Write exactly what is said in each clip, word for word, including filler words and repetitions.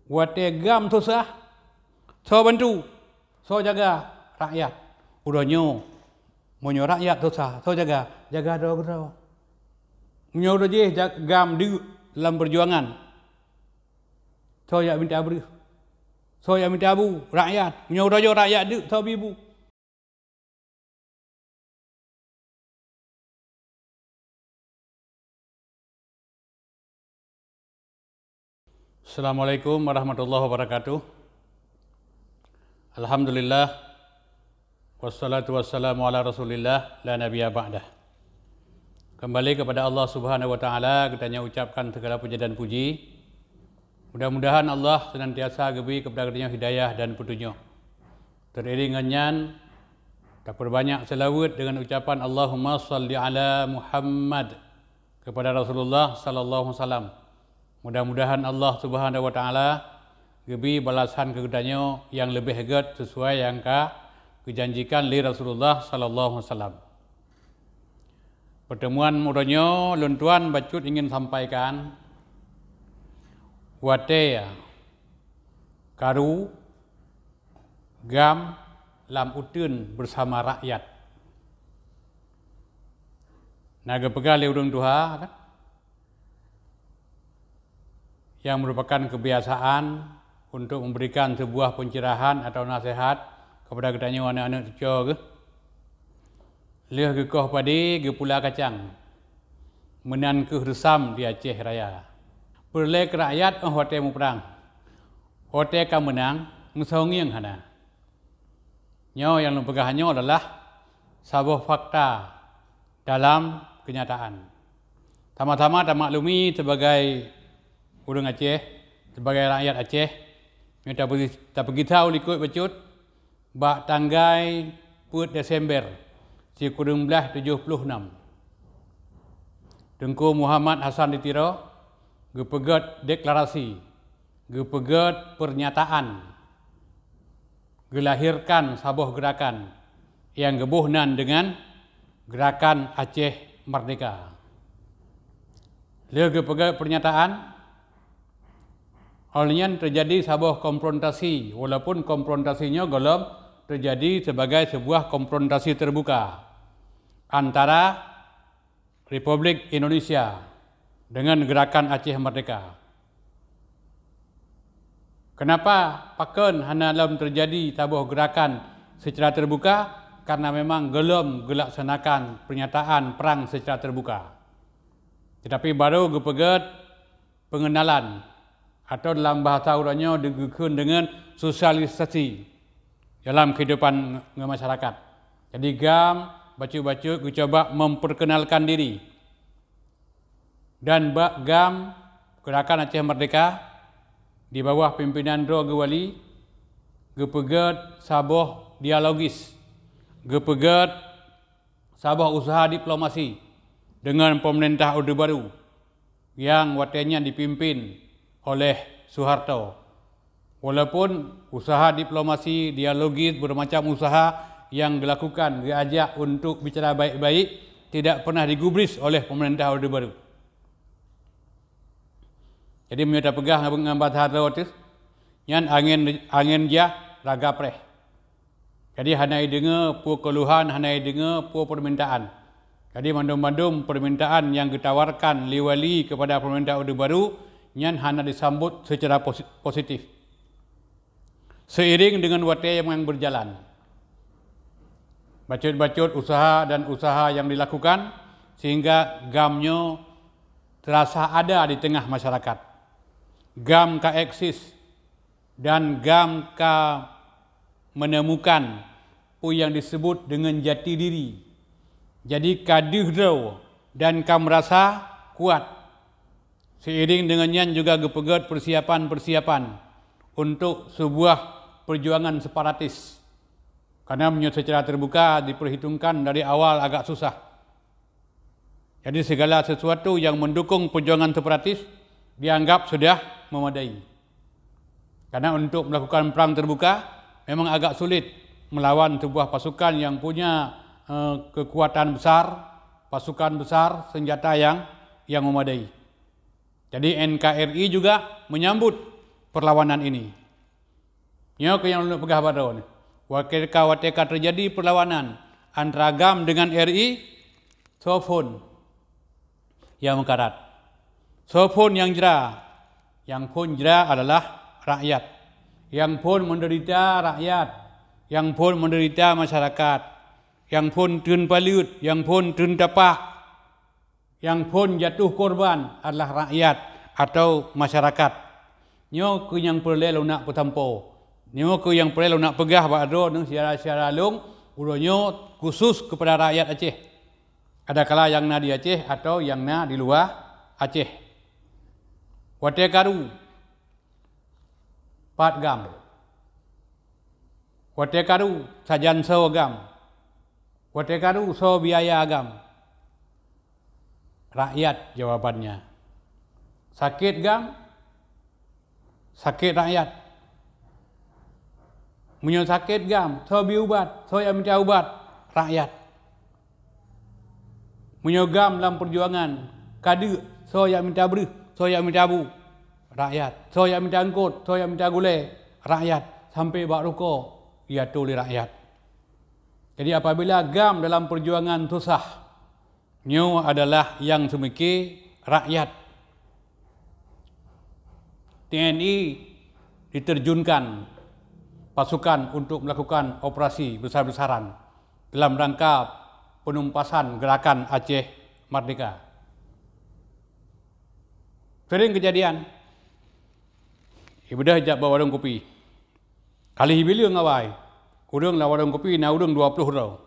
Watée GAM susah, soe bantu? Soe jaga? Rakyat. Uroe nyoe, meunyoe rakyat susah, soe jaga? Jaga droe keudroe. Meunyoe uroe jih ja-, GAM deuk lam peujuangan, soe jak mita breueh? Soe jak mita bu? Rakyat. Meunyoe uroe nyoe rakyat deuk, soe bi bu? Assalamualaikum warahmatullahi wabarakatuh. Alhamdulillah. Wassalatu wassalamu ala Rasulillah la nabiyya ba'dah. Kembali kepada Allah Subhanahu wa Taala, geutanyoe ucapkan segala puja dan puji. Mudah-mudahan Allah senantiasa geubri kepada geutanyoe hidayah dan peutunyok. Teuiring ngon nyan, tapeubanyak seulaweuet deungon ucapan Allahumma shalli ala Muhammad kepada Rasulullah sallallahu alaihi wasallam. Mudah-mudahan Allah Subhanahu wa Taala geubri balasan keu geutanyoe nyang leubeh gét sesuai nyang ka geujanjikan lé Rasulullah sallallahu alaihi wasallam. Pertemuan uroe nyoe lôn tuan bacut ingin sampaikan watée karu GAM lam uteuen bersama rakyat. Na geupeugah lé ureuëng tuha kan, yang merupakan kebiasaan untuk memberikan sebuah pencerahan atau nasihat kepada geutanyoe aneuk-aneuk cuco geuh. Lheueh geukoh padé, geupula kacang, meunan kheueh reusam di Aceh Raya. Peureulée keu rakyat óh watée muprang. Watée ka meunang, meusongieng hana. Nyoe nyang lôn peugah nyoe adalah saboh fakta dalam keunyataan. Sama-sama tamaklumi sebagai ureuëng Aceh, sebagai rakyat Aceh, meunyoe tapeugisa u likot bacut, bak tanggai peuet Desember sikureueng blaih tujoh ploh nam, Teungku Muhammad Hasan di Tiro geupeugét deklarasi, geupeugét pernyataan, geulahirkan saboh geurakan nyang geuboh nan deungon Geurakan Aceh Merdeka. Lheueh geupeugét pernyataan, óh lheueh nyan teujadi saboh konfrontasi, walaupun konfrontasi nyoe gohlom teujadi sebagai sebuah konfrontasi terbuka antara Republik Indonesia dengan Gerakan Aceh Merdeka. Kenapa pakon hana lom terjadi saboh gerakan secara terbuka? Karena memang gohlom geulaksanakan pernyataan perang secara terbuka. Tetapi baru geupeugét pengenalan atau dalam bahasa uroe nyoe digeukheun deungon sosialisasi dalam kehidupan nge-, masyarakat. Jadi GAM bacut-bacut geucoba memperkenalkan diri. Dan bak GAM, Gerakan Aceh Merdeka, di bawah pimpinan droe geuwali, geupeugét saboh dialogis, geupeugét saboh usaha diplomasi deungon pemerintah Orde Baru nyang watée nyan dipimpin oleh Soeharto. Walaupun usaha diplomasi, dialogis, bermacam usaha yang dilakukan, diajak untuk bicara baik-baik, tidak pernah digubris oleh pemerintah Orde Baru. Jadi, meunyoe tapeugah ngon, ngon bahasa droe teuh, nyan angén, angén jah raga preh. Jadi, hana ideungoe peue keuluhan, hana ideungoe peue permintaan. Jadi, mandum-mandum permintaan yang ditawarkan lé wali kepada pemerintah Orde Baru nyan hana disambut secara posi-, positif. Seiring dengan watée nyang berjalan, bacut-bacut usaha dan usaha yang dilakukan sehingga GAM nyoe terasa ada di tengah masyarakat. GAM ka eksis dan GAM ka menemukan peue nyang disebut dengan jati diri. Jadi ka deuh droe dan ka merasa kuat. Seiring dengan nyan juga geupeugét persiapan-persiapan untuk sebuah perjuangan separatis. Karena meunyoe secara terbuka diperhitungkan dari awal agak susah. Jadi segala sesuatu yang mendukung perjuangan separatis dianggap sudah memadai. Karena untuk melakukan perang terbuka memang agak sulit melawan sebuah pasukan yang punya, eh, kekuatan besar, pasukan besar, senjata yang, yang memadai. Jadi N K R I juga menyambut perlawanan ini. Nyoe keuh nyang lôn peugah bak droeneuh. Watée ka, watée ka teujadi perlawanan antara GAM dengan R I, soe phon nyang meukarat? Soe phon nyang jra? Nyang phon jra adalah rakyat. Nyang phon menderita rakyat. Nyang phon menderita masyarakat. Nyang phon treun paleuet, nyang phon treun tapak, nyang phon jatuh korban adalah rakyat atau masyarakat. Nyoe keuh nyang peureulée lôn nak peusampoe. Nyoe keuh nyang peureulée lôn nak peugah bak droeneuh syedara-syedara lôn, uroe nyoe khusus keupada rakyat Aceh. Adakala nyang na di Aceh atau nyang na di luwa Aceh. Watée karu, pat GAM? Watée karu, sajan soe GAM? Watée karu, soe biaya GAM? Rakyat jawabannya. Sakét GAM? Sakét rakyat. Meunyoe sakét GAM, soe bri ubat? Soe nyang mita ubat? Rakyat. Meunyoe GAM lam peujuangan ka deuk, soe nyang mita breuh? Soe nyang mita bu? Rakyat. Soe nyang mita eungkot? Soe nyang mita gulée? Rakyat. Sampai bak rukok jiatur lé rakyat. Jadi, apabila GAM dalam peujuangan susah, nyoe adalah nyang seumike rakyat. T N I diterjunkan pasukan untuk melakukan operasi besar-besaran dalam rangka penumpasan gerakan Aceh Merdeka. Sering kejadian, ibadah jak bak warong kopi. Kali bileueng awai, ureuëng lam warong kopi na ureuëng dua ploh droe.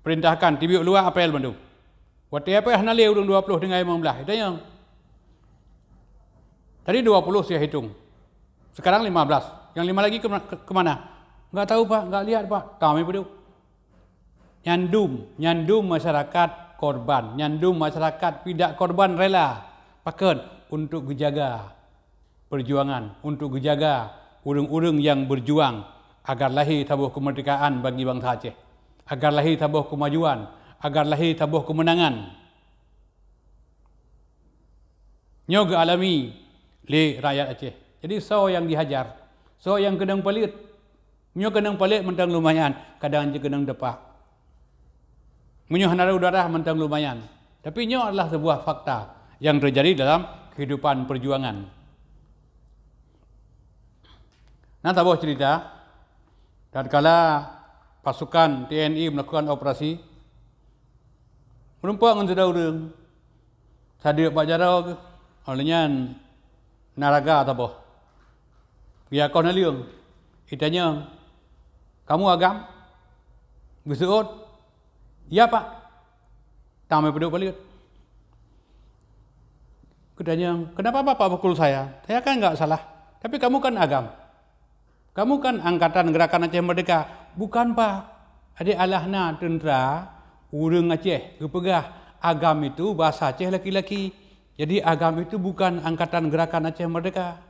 Perintahkan tibiek luwa apel bandum. Watée apel hana lé ureuëng dua ploh tinggai limong blaih. Itanyong, "Tadi dua puluh saya hitung. Sekarang lima belas. Yang lima lagi ke, ke, ke mana?" "Enggak tahu, Pak. Enggak lihat, Pak." Tam ipeudeuh. Nyan dum, nyan dum masyarakat korban, nyan dum masyarakat pidak korban rela. Pakon? Untuk geujaga perjuangan, untuk geujaga ureuëng-ureuëng nyang berjuang agar lahé saboh keumeurdekaan bagi bansa Aceh, agar lahé saboh keumajuan, agar lahé saboh keumeunangan. Nyoe geualami lé rakyat Aceh. Jadi, soe nyang dihajar? Soe nyang keunong paleuet? Meunyoe keunong paleuet mantong lumayan, kadang jih keunong depak. Meunyoe hana rôh darah mantong lumayan. Tapi nyoe adalah sebuah fakta nyang teujadi dalam kehidupan perjuangan. Na saboh cerita, tatkala pasukan T N I melakukan operasi, meurumpok ngon sidroe ureuëng, sadeuk bak jaroe geuh, óh lheueh nyan na raga saboh. Geujak koh naleueng, itanyong, "Kamu agam?" Geuseuôt, "Ya, Pak." Tam ipeudeuh paleuet. Geutanyong, "Kenapa Bapak pukul saya? Saya kan enggak salah. Tapi kamu kan agam. Kamu kan Angkatan Gerakan Aceh Merdeka." "Bukan, Pak. Adak alah na teuntra ureuëng Aceh geupeugah agam itu bahasa Aceh laki-laki. Jadi agam itu bukan Angkatan Gerakan Aceh Merdeka."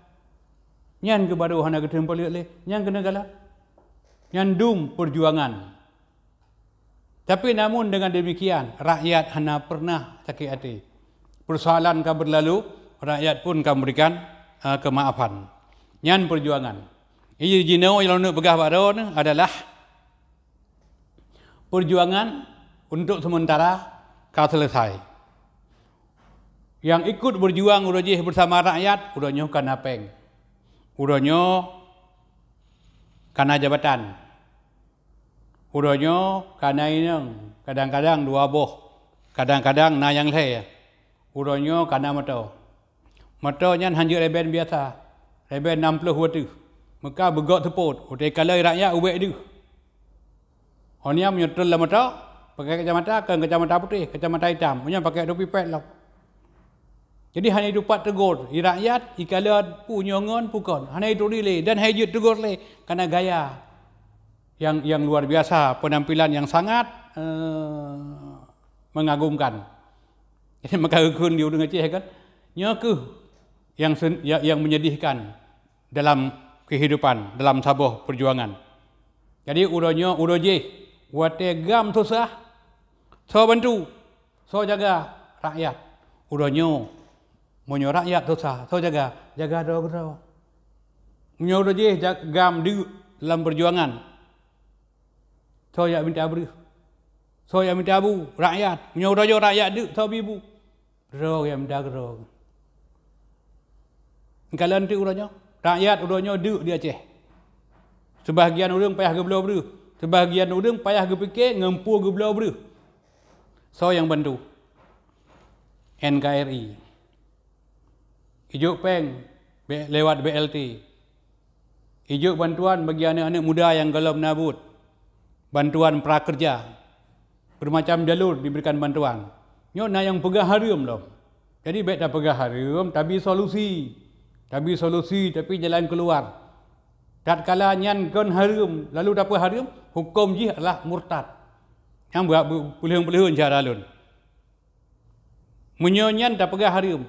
Nyan keuh barô hana geuteun paleuet lé, nyan keuneuk galak. Nyan dum perjuangan. Tapi namun dengan demikian, rakyat hana pernah sakét até. Persoalan ka berlalu, rakyat pun ka memberikan, eh, kemaafan. Nyan perjuangan. Jadi jinoe nyang lôn peugah bak droeneuh adalah perjuangan untuk sementara ka selesai. Nyang ikut berjuang uroe jih bersama rakyat, uroe nyoe ka na péng. Uroe nyoe ka na jabatan. Uroe nyoe ka na inong, kadang-kadang dua boh, kadang-kadang na nyang lhée. Uroe nyoe ka na moto. Moto nyan hanjeuet reben biasa, reben nam ploh watèe. Meuka beugok seupôt, watèe kalon rakyat ubek deuh. Óh nyan meunyoe trön lam moto, pakai kacamata, kon kacamata putéh, kacamata itam. Meunyoe pakai topi pet lom. Jadi hana jitupat teugor, i rakyat, i kalon, peue nyoe ngon, peue kon. Hana jituri lé, dan hana jeuet teugor lé, karena gaya yang, yang luar biasa, penampilan yang sangat, eh, mengagumkan. Jadi maka geukheun di ureueng Aceh kan, nyoe kheueh yang sen-, ya-, yang menyedihkan dalam kehidupan, dalam saboh perjuangan. Jadi uroe nyoe, uroe jih, watèe GAM susah, soe bantu? Soe jaga? Rakyat. Uroe nyoe, meunyoe rakyat susah, soe jaga? Jaga droe keudroe. Meunyoe uroe jih jak-, GAM deuk lam peujuangan, soe jak mita breuh? Soe jak mita bu? Rakyat. Meunyoe uroe nyoe rakyat deuk, soe bi bu? Droe jak mita keudroe. Kalon teuk uroe nyoe, rakyat uroe nyoe deuk di Aceh. Seubahgian ureuëng payah geubloe breuh, seubahgian ureuëng payah geupike ngon peue geubloe breuh. Soe nyang bantu? N K R I. Ijok péng be-, lewat B L T. Ijok bantuan bagi aneuk-aneuk muda nyang gohlom na buet. Bantuan prakerja. Bermacam jalur diberikan bantuan. Nyoe na nyang peugah hareuem lom. Jadi bék tapeugah hareuem, tabi solusi. Tabi solusi, tapi jalan keuluar. Tatkala nyan kon hareuem, lalu tapeuhareuem, huköm jih adalah murtad. Nyang buat bu-, peuleuheun-peuleuheun cara lôn. Meunyoe nyan tapeugah hareuem,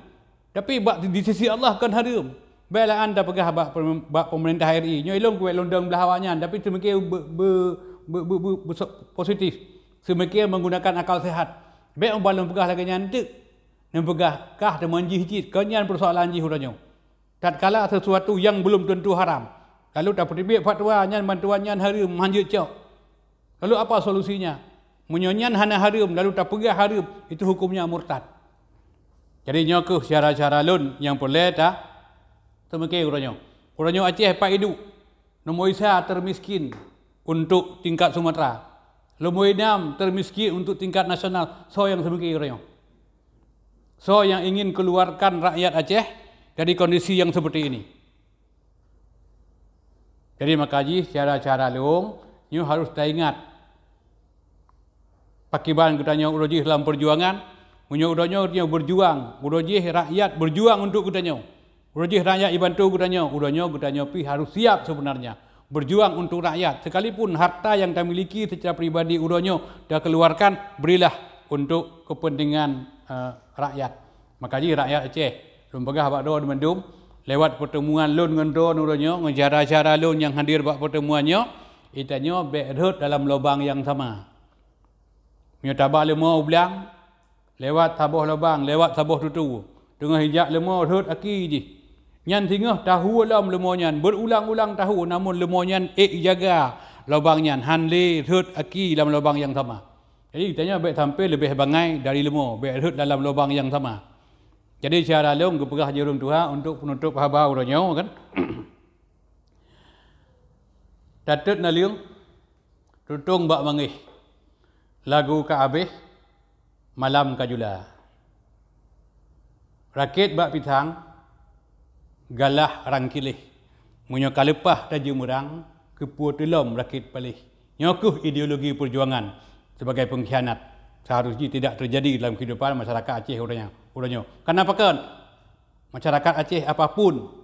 tapi bak di sisi Allah kon hareuem. Bék laan tapeugah bak pem-, bak peumeurintah R I. Nyoe ilôn kuwét lôn dong blah awaknyan, tapi seumiké be-, be-, be-, be-, be-, be-, positif. Seumiké menggunakan akal sehat. Bék uban lôn peugah lagée nyan teuk. Neupeugah kah teuma jih cit, kon nyan peusoalan jih uroe nyoe. Tatkala sesuatu nyang belum tentu haram, lalu tapeuteubiet fatwa nyan bantuan nyan hareuem, hanjeuet cok. Lalu apa solusinya? Meunyoe nyan hana hareuem, lalu tapeugah hareuem, itu hukumnya murtad. Jadi nyoe kheueh syara-syara lôn nyang peureulée ta-, teumiké uroe nyoe. Uroe nyoe Aceh pat iduek, nomor isa termiskin untuk tingkat Sumatera. Nomor inam termiskin untuk tingkat nasional. Soe nyang seumiké uroe nyoe? Soe nyang ingin keluarkan rakyat Aceh dari kondisi yang seperti ini? Jadi maka jih syara-syara lôn nyoe harôh taingat. Pakiban geutanyoe uroe jih lam peujuangan, meunyoe uroe nyoe geutanyoe beujuang, uroe jih rakyat beujuang untuk geutanyoe. Uroe jih rakyat jibantu geutanyoe, uroe nyoe geutanyoe pih harôh siap seubeunarnya beujuang untuk rakyat. Sekalipun harta nyang tamiliki secara pribadi uroe nyoe takeuluarkan, berilah untuk kepentingan, eh, rakyat. Maka jih rakyat Aceh, lôn peugah bak droe mandum, lewat pertemuan lôn ngon droe uroe nyoe, ngon syara-syara lôn nyang hadir bak pertemuan nyoe, geutanyoe bék rhot dalam lubang nyang sama. Meunyoe taba leumo u blang, lewat saboh lubang, lewat saboh tutu, teungoh jijak leumo rhot aki jih. Nyan singoh tahue lom leumo nyan, beurulang-ulang tahue, namun leumo nyan ék jaga lubang nyan, han lé rhot aki lam lubang nyang sama. Jadi geutanyoe bék sampai leubeh bangai dari leumo, bék rhot dalam lubang nyang sama. Jadi syara lôn geupeugah jih ureuëng tuha untuk penutup haba uroe nyoe kan. Tatot naleueng, tutong bak mangéh, lagu ka abéh, malam ka jula. Rakét bak pisang, galah rangkiléh. Meunyoe ka leupah tajeumeurang, keupeue teulom rakét paléh. Nyoe kheueh ideologi peujuangan sebagai pengkhianat. Seharusnya tidak terjadi dalam kehidupan masyarakat Aceh uroe nyoe, uroe nyoe. Kenapa kon? Masyarakat Aceh apapun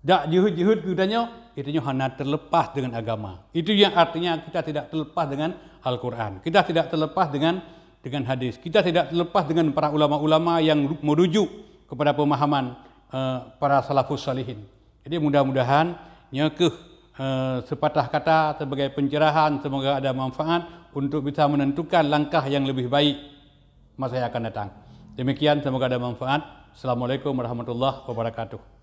dak jeuhet-jeuhet keu geutanyoe, geutanyoe hana terlepas dengan agama. Itu yang artinya kita tidak terlepas dengan Al-Quran. Kita tidak terlepas dengan, dengan hadis. Kita tidak terlepas dengan para ulama-ulama yang ru-, merujuk kepada pemahaman, eh, para salafus salihin. Jadi mudah-mudahan nyoe kheueh, eh, sepatah kata sebagai pencerahan, semoga ada manfaat untuk bisa menentukan langkah yang lebih baik masa yang akan datang. Demikian, semoga ada manfaat. Assalamualaikum warahmatullahi wabarakatuh.